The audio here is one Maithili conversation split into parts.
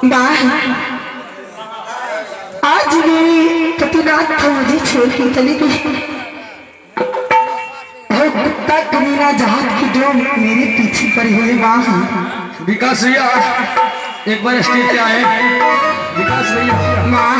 माँ, आज मेरी पतिनाथ को मुझे छोड़ के चली गई। वो कुत्ता कमीना जहाज की जो मेरे पीछे पड़ी हुई। माँ, विकास भैया, एक बार स्टेज पे आए विकास भैया। माँ,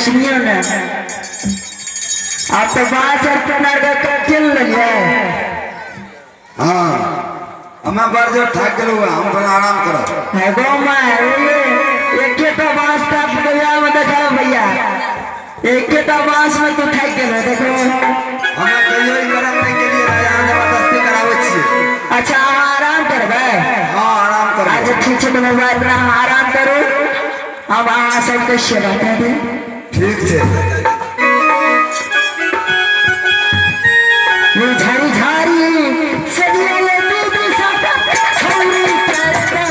सुनियो ने, आप तो बात चल रही है। हाँ, हमें बार जो थाक गेलहुँ, हम थोड़ा आराम करब। एगो मैं एकेटा बांस का भैया में देखो भैया, एकेटा बांस में तू थाक गेलो देखो। हमें कहियो ई आराम नहीं के लिए राजा जबरदस्ती कराबै छियै। अच्छा, अहाँ आराम करबै? हाँ, आराम करबै। अच्छा ठीक छै, कोनो बात ना, अहाँ आराम करू, हम अहाँ सबके सेवा करबै। ठीक छै। झाड़ी झाड़ी सदिया ले दूध साटा छौरी करता।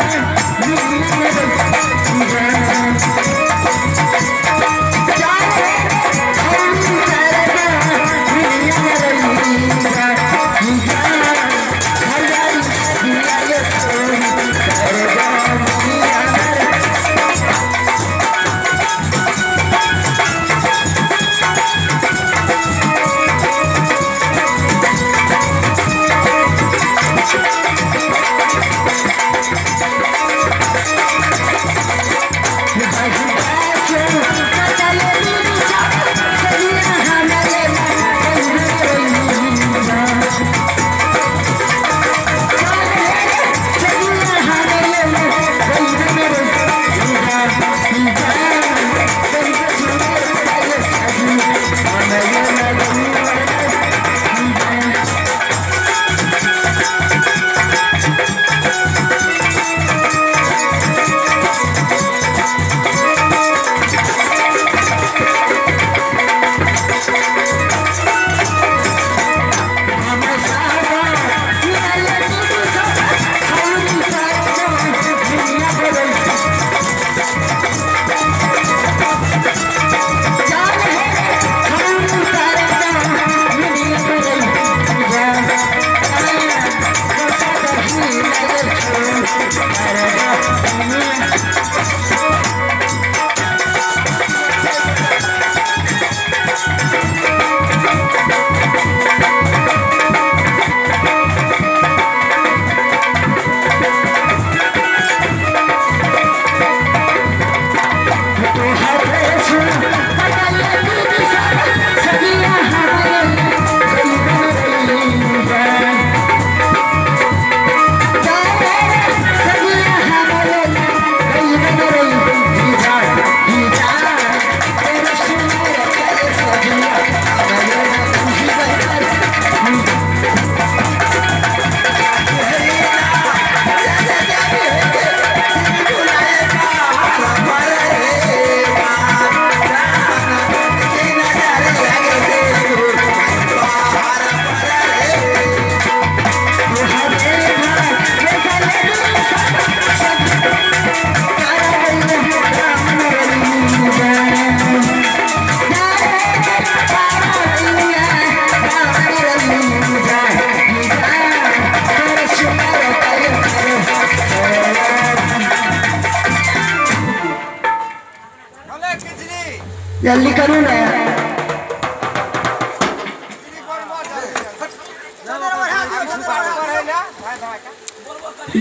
जल्दी करू ने।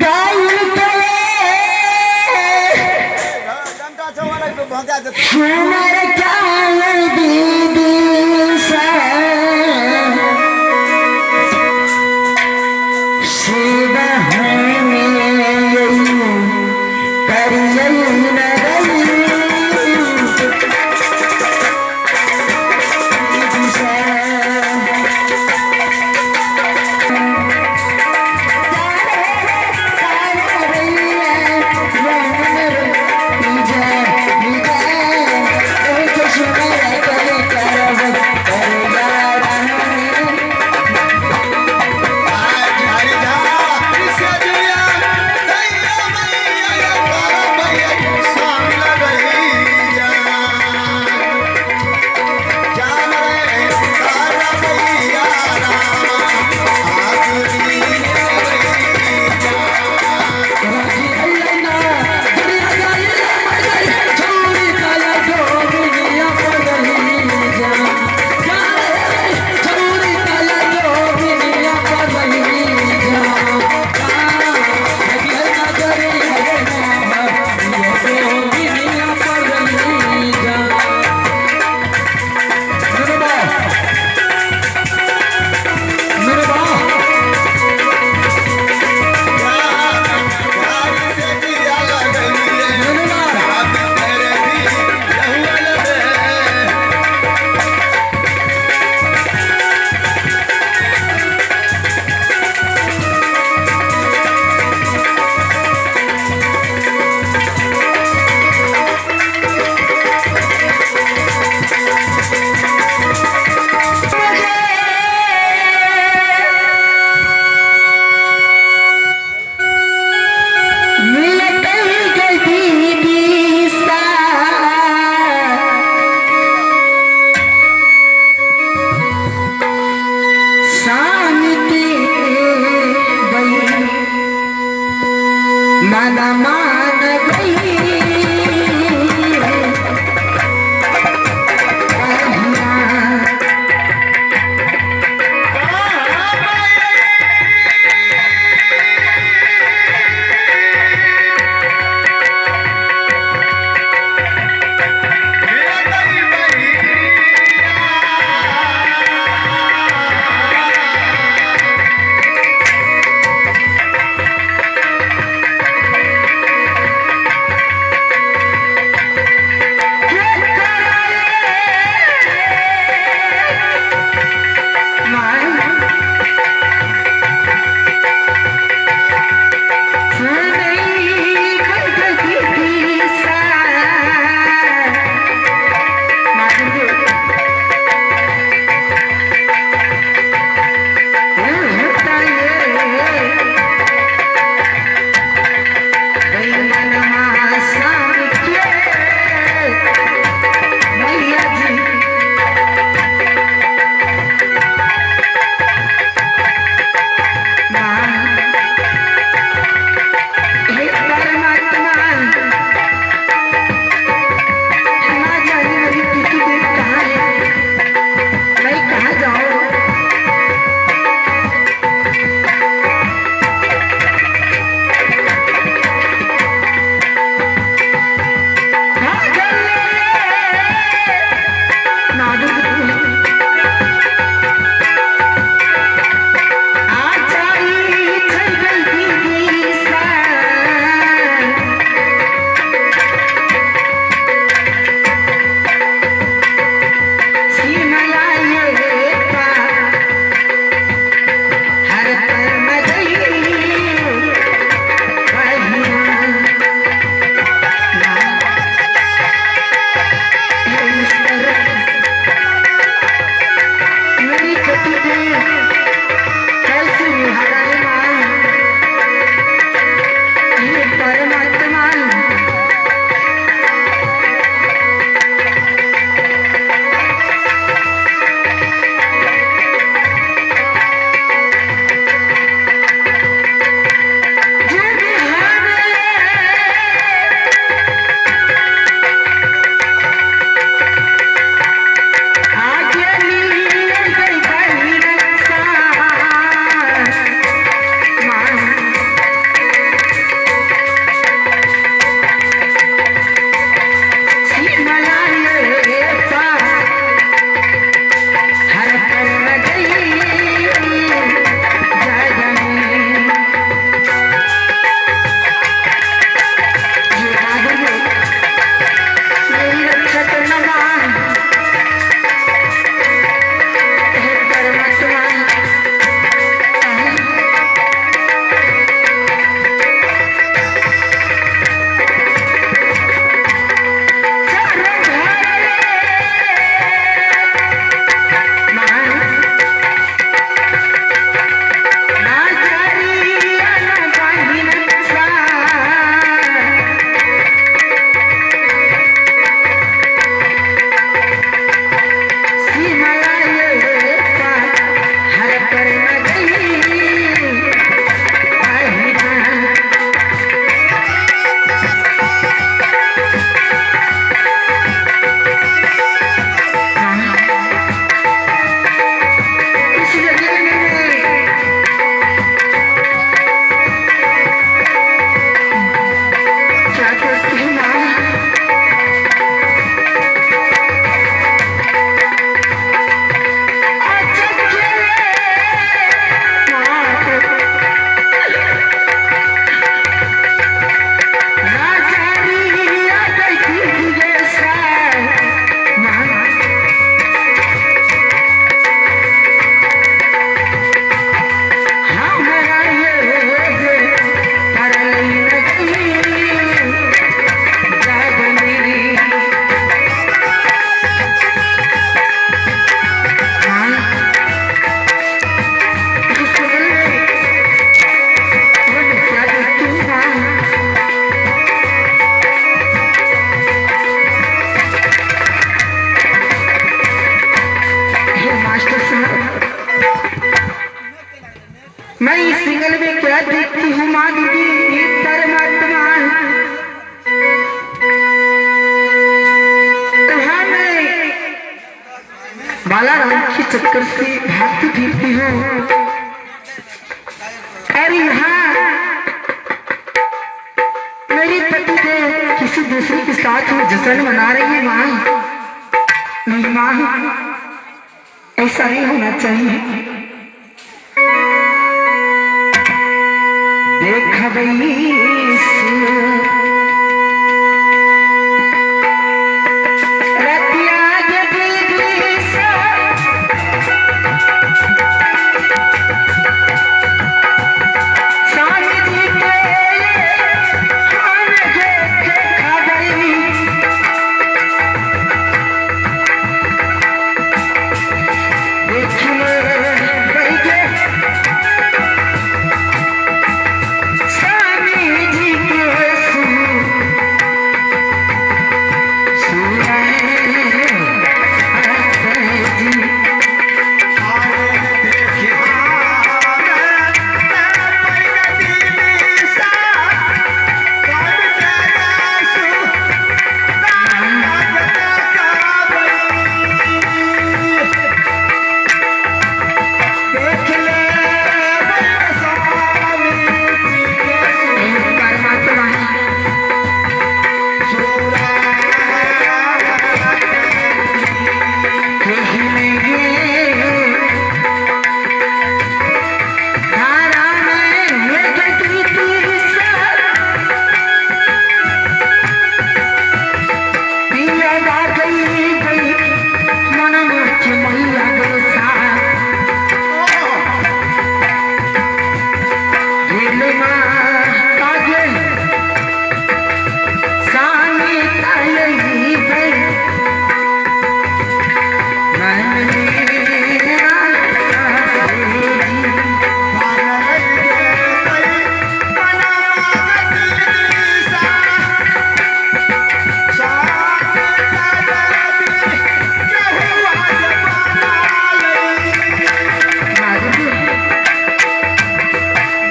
गायल के सुनर काल दीदी सा शिव हमें करियै न दीदी सा। सूरत देखती हूँ माँ दीदी परमात्मा। यहाँ मैं बालाराम के चक्कर से भागती फिरती हूँ और यहाँ मेरी पति के किसी दूसरे के साथ में जश्न मना रही है माँ। नहीं माँ, ऐसा नहीं होना चाहिए। देख रतिया दीदी सा स्वामी जी के हम देख स्वामी जी के जी। परमात्मा धारा में गई गई मन मुख्य मैया गोसा गेले माँ कागे सानी ताई गई मन में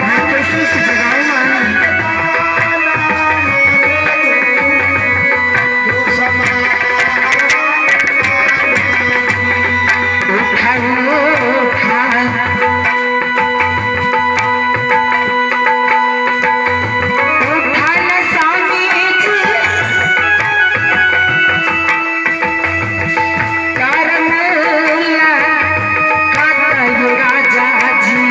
मैं कैसे इस जगाऊं माँ? उठा उठा उठा न स्वामी जी करमला कातय राजा जी।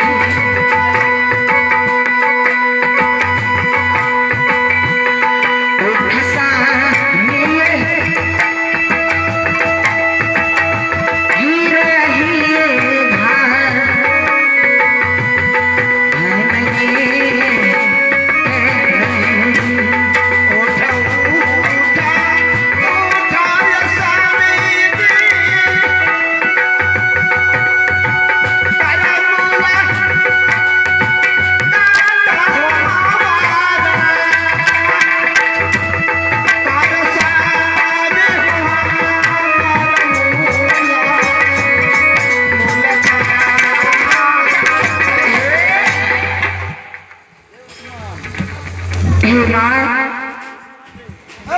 उठ सामी हे माँ,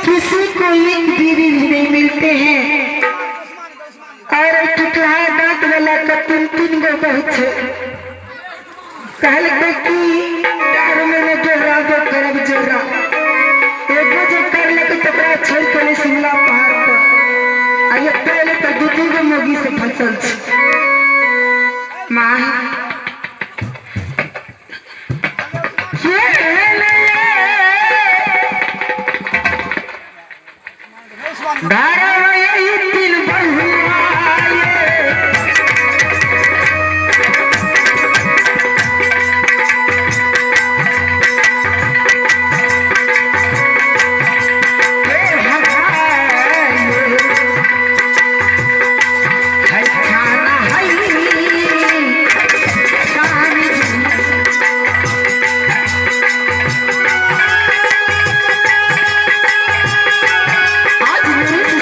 किसी को एक बीवी भी नहीं मिलते हैं और टुटहा दांत वाला का तीन तीन गो बहुत छे। कहल कि चार महीने जोरा दो करब जोरा एगो जो कर ले तो तकरा छोड़ के ले शिमला पहाड़ पर आ ये पहले तो दू दू गो मोगी से फसल छे। माँ ये तीन बहुआ आज मेरे से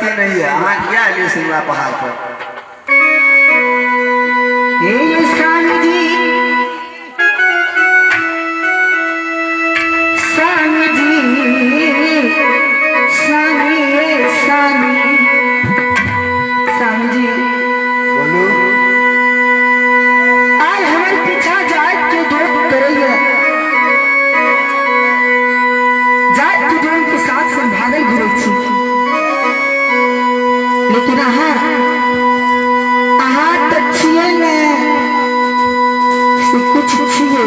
गलती नहीं है। अहाँ किया एलियै शिमला पहाड़ पर? हे स्वामी जी, स्वामी जी, स्वामी, स्वामी, स्वामी जी। बोलू। आज हमारे पीछा जात के दोस्त करैया, जात के दोस्त के साथ संभालल घुरै छी, लेकिन अहाँ अहाँ तऽ छियै ने से कुछ छियै।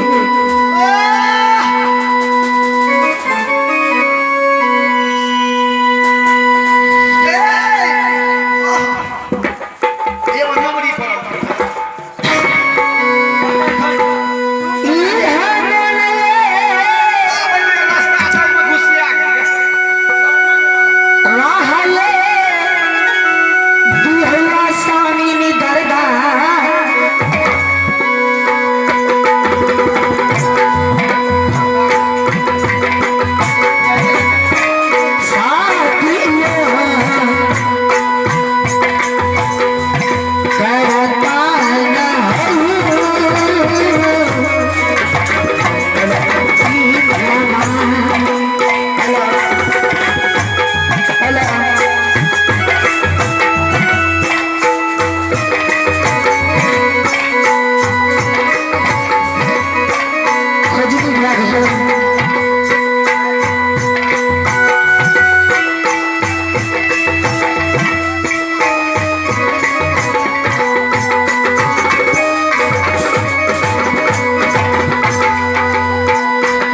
ई हमर रहले दुहला स्वामी नि दरदा। साथिया करता न खोजली भए गेलै।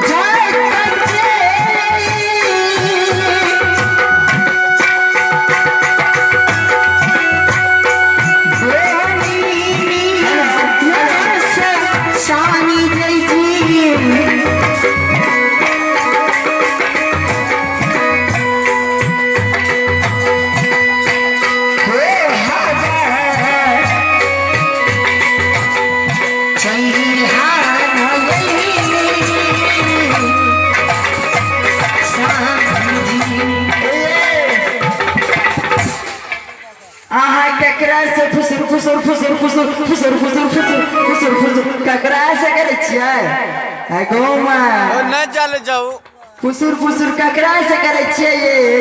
जय कंचे स्वामी जय जी। हे हजार अहाँ केकरा से फुसुर फुसुर फुसुर फुसुर फुसुर फुसुर फुसुर फुसुर फुसुर केकरा से करै छियै आइ गाँवमे? न चल जाओ। फुसुर फुसुर केकरा से करै छियै?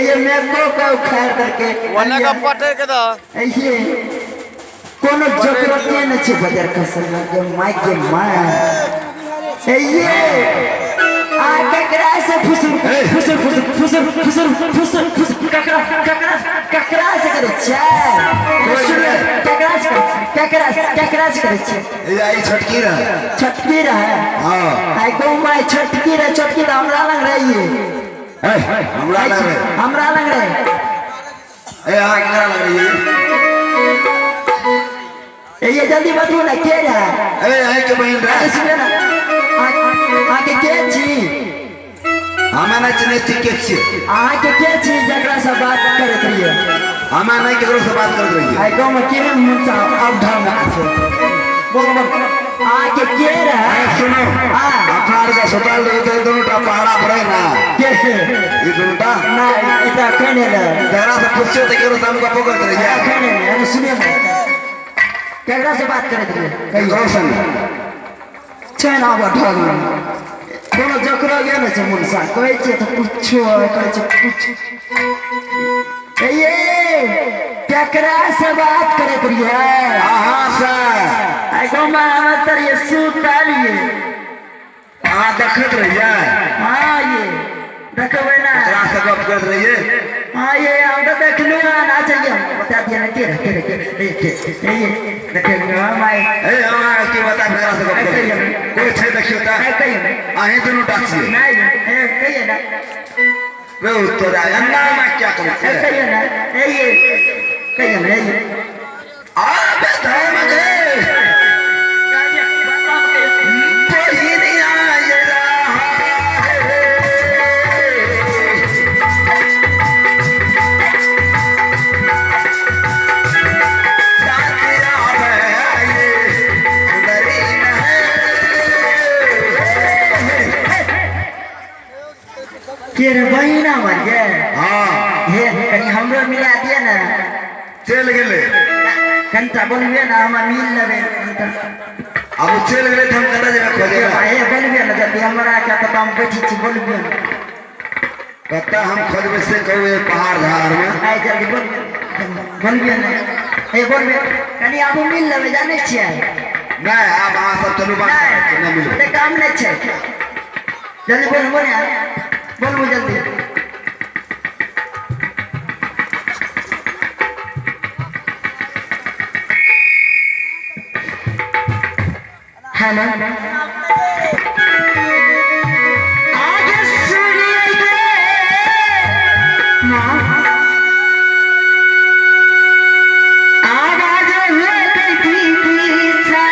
ये मेको के उखाड़ करके ओने का पटे के दो। ये कोनो जोकरते नहि छै बजार खसल के माय के माय। ये आ केकरा से फुसुर फुसुर फुसुर फुसुर फुसुर फुसुर फुसुर केकरा केकरा केकरा से करै छियै? केकरा से करै छियै? केकरा से केकरा से करै छियै? ए, आई छोटकी रह। छोटकी रहे? हाँ। आइ गौ माय, छोटकी रहे? छोटकी तऽ हमरा लग रही। ए, हमरा लग रहे। हमरा लग रहे। ए, अहाँ केकरा लग रही है? ए, ये जल्दी बतबू ने, के रहे? ए, अहीं के बहिन रहे। अरे सुनिए ना, अहाँके के छी? हमे नहि चिन्है छी के छियै। अहाँके के छी जकरा से बात करैत रहियै? हमे नहि केकरो से बात करैत रहियै। आइ गाँवमे केहन मुँह अब ढंग छै, बोल बोल, अहाँके के रहे? ए, सुनो। हाँ। अपना आर के सुतल रही तऽ दुनू टा पहाड़ा पर है ना। के? ई दुनू टा। नहि, ई तऽ एखन एलै। जकरा से पुछियौ तऽ केकरो से हम गप्पो करैत रहियै। एखन एलै। अरे सुनिए ने, केकरा से बात करैत रहियै? केकरो से नहि। छै ने आब ढंग, कोनो जकरो गेल छै मुनसा कहै छियै तऽ कुछो कहै छै कुछो। ए ये केकरा से बात करैत रहियै? अहाँ से। आइ गाँवमे हमर तर ये सुतलियै। अहाँ देखैत रहियै? हाँ, ये देखबै ना। केकरा से गप करैत रहियै? हाँ, ये हम तऽ देखलू हन। अच्छा, ये बता दिया ना, के रहे के रहे के रहे के ये देखलू हम आइ। ए, हम अहाँके की बता केकरा से गप करैत रहियै? कोइ छै देखियौ तऽ। आइ कहियो ने। अहीं दुनू टा छियै। नहीं, ए कहियो ना। रे तोरा अन्ना में क्या करै ए छियै? कहियो ना, ए ये कहियो ना, ए ये। आबे धर्म के बहिनिया ये रहा है। साथिया में ये सुंदरी है। के रे बहिना मर गे? हाँ। हे कनी हमरो मिला दिअ ने। चलि गेलै। कनिटा बोलबियै ने, हमरा मिल लेबै कनिटा। आब ओ चलि गेलै तऽ हम कतऽ जेबै खोजै लए? ए बोलबियै ने जल्दी, हमरा के तऽ हम बैठै छी, बोलबियै ने। कतऽ हम खोजबै से कहू, एहि पहाड़ झाड़मे? आइ जल्दी बोलबियै, बोलबियै ने। ए बोलबियै कनी, आबू मिल लेबै, जानै छियै? नहि, आब अहाँ सब चलू, बात नहि। नहि मिलबै। ओते काम नहि छै, जल्दी बोलबो ने, बोलबो जल्दी। हेलो, आगे सुनिए माँ, आवाज हो दीदी से।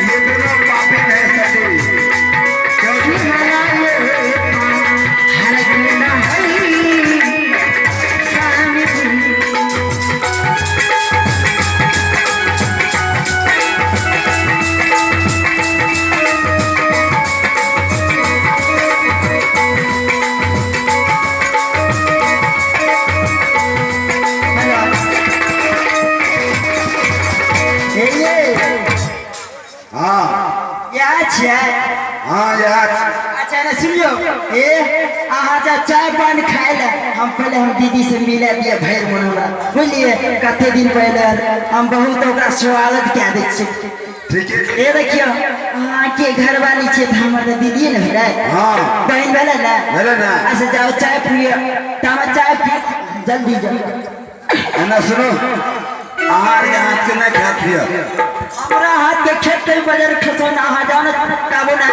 ये दोनों पापी है सती, क्योंकि हे ये। हाँ। इएह छियै? हाँ, इएह। अच्छा ने, सुनियौ, ए अहाँ जा चाय पान खाय ले, हम पहले हम दीदी से मिले दिए, भरि मन हमरा, बुझलिए? कते दिन पहले हम बहुत ओकरा स्वागत कए दै छियै। ठीक है। ए देखियौ, अहाँके घरवाली छियै तऽ हमर तऽ दीदीए ने भेलै? हाँ। बहिन भेलै ने? भेलै ने। अच्छा जाउ, चाय पिय तऽ हमरा चाय पी, जल्दी जाउ। एना सुनू, अहाँ आरके हाथके नहि खायत पियत। हमरा हाथ के खेतै बजर खसो ना, अहाँ जाउ ने, काबू ना।